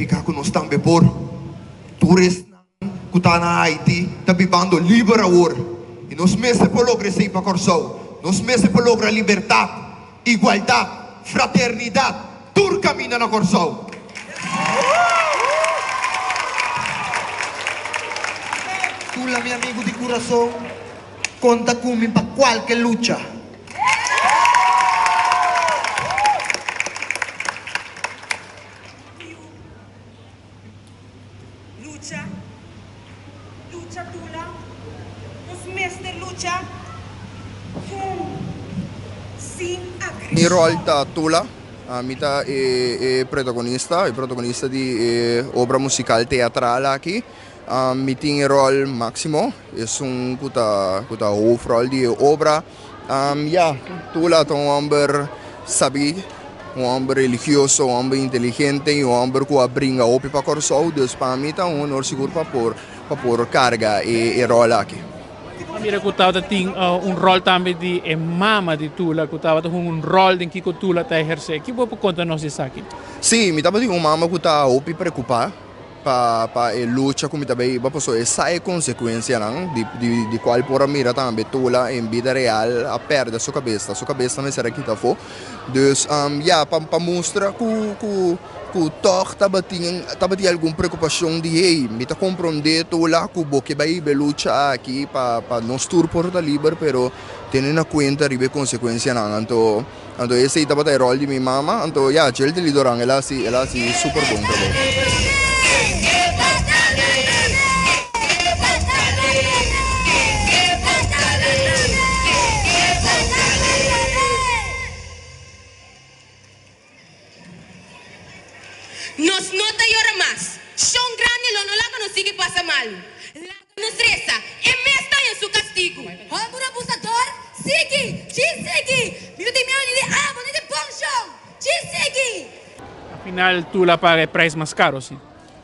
Fika ku nos tambe por. Tur esnan ku ta na Haiti ta bibando liber awor i nos mester por logra esei pa Kòrsou. Nos mester por logra libertat, igualdat, fraternidat tur kaminda na Kòrsou. Tula mi amigu di kurason, konta ku mi pa kualke lucha. Tiu, Lucha, lucha Tula, nos mester lucha huntu, sin Mi rol agreshon. ta Tula, mi ta e protagonista, e protagonista di e obra musical teatral aki. Mi tin e rol Maximo, esun cu ta cu ta hoofdrol di e obra. Ya, Tula ta un homber sabí, un homber religioso, un homber inteligente y un homber cu a bringa hopi pa Kòrsou. Dus pa mi ta un honor sigur pa por pa por carga e rol aki. A mira cu tabata tin un rol tambe di e mama di Tula cu tabata hunga un rol den kico Tula ta eherce. Ki bo por conta nos di esaki? Sí, mi tabatin un mama cu ta hopi preocupa. Pa pa e lucha ku mi ta bay hiba pasobra e sa e konsekuensianan di di di kual por a mira tambe Tula en bida real a pèrdè su kabes ta su kabes ta mester a kita afó dus ya pa pa mustra ku ku ku tòg tabatin tabatin algun preokupashon di hey mi ta komprondé Tula ku bo ke bay hiba e lucha aki pa pa nos tur por ta liber pero tene na kuenta riba e konsekuensianan anto Anto esei tabata e ròl di mi mama, anto ya, Chel Tilly Doran el a hasi, el a hasi super bon trabou. Nos no ta yora mas. Shon grandi lo no laga nos sigui pasa malu. Laga nos resa, e mes ta haña su kastigu. Hòmber abusador, sigui! Djis sigui! Mi no tin miedu ni di abo ni di bon shon! Djis sigui! Al final Tula a paga e prijs mas caro, si.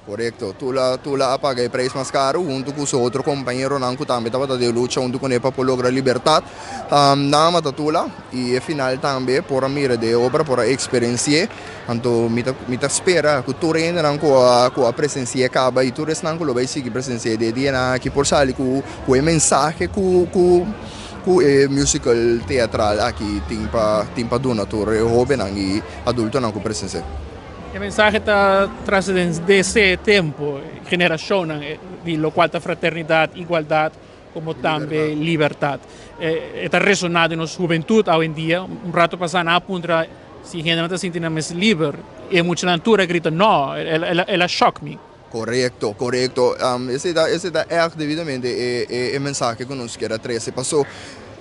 Korekto, Tula Tula a paga e prijs mas karu huntu ku su otro kompañeronan ku tambe tabata den lucha huntu kuné pa por logra libertat. Nan a mata Tula i e final tambe por a mira den e obra, por a eksperensi'é. Anto mi ta mi ta spera ku tur hendenan ku a ku a presensi'é kaba i tur esnan ku lo bai sigui presensi'é den e dianan aki por sali ku ku e mensahe ku ku ku e musical teatral aki tin pa tin pa duna tur e hóbennan i adultonan ku presensi'é. E mensahe ta trasendesé e tempu, generashonnan, di lokual ta fraternidat, igualdat, como tambe libertad. E ta resona den nos hubentud awendia. Un rato pasa nan a puntra si hendenan ta sinti nan mes liber y e muchanan tur a grita no, el a shock mi. Korekto, korekto. Esei ta, esei ta ègt debidamente e e mensahe ku nos kier a trese. Paso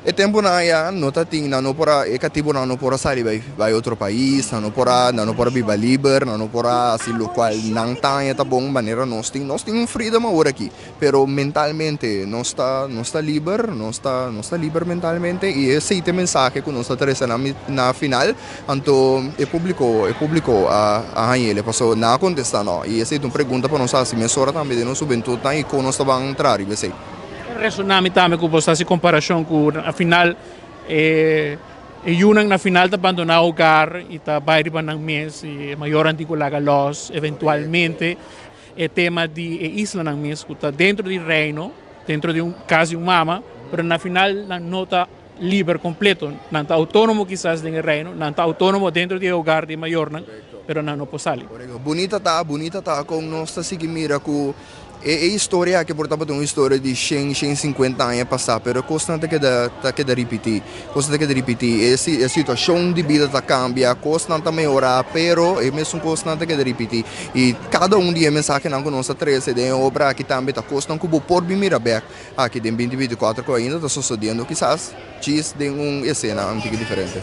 e tempunan aya no ta tin, nan no por a, e katibunan no por a sali bai bai otro pais, nan no por a, nan no por a biba liber, nan no por a hasi lokual nan ta haña ta bon manera nos tin. Nos tin un freedom awor aki. Pero mentalmente nos ta nos ta liber, nos ta nos ta liber mentalmente y esey ta e mensahe cu nos ta trece na na final, anto e publico e publico a a hañele paso nan a contesta no y esey ta un pregunta pa nos haci mesora tambe den nos hubentudnan y con nos ta ban traha riba esey. E resona mi tambe cu bo ta haci comparacion cu na final e e yunan na final ta bandona hogar y ta bay riba nan mes y e mayornan tin cu laga los eventualmente. E tema di e islanan mes ku ta dentro di Reino, dentro di un kas di un mama, pero na final nan no ta liber kompleto. Nan ta outónomo kisas den e Reino, nan ta outónomo dentro di e hogar di e mayornan, pero nan no por sali. Korekto. Bunita ta, bunita ta kon nos ta sigui mira ku e e historia aki por tabata un historia di shen, shen sinkuenta aña pasá, pero e kosnan ta keda ta keda ripití. Kosnan ta keda ripití. E si e situashon di bida ta kambia, kosnan ta mehorá, pero e mesun kosnan ta keda ripití. I kada un di e mensahenan ku nos a trese den e obra aki tambe ta kosnan ku bo por bin mira bèk aki den binti binti kuater ku ainda ta sosodiendo kisas djis den un esena un tiki diferente.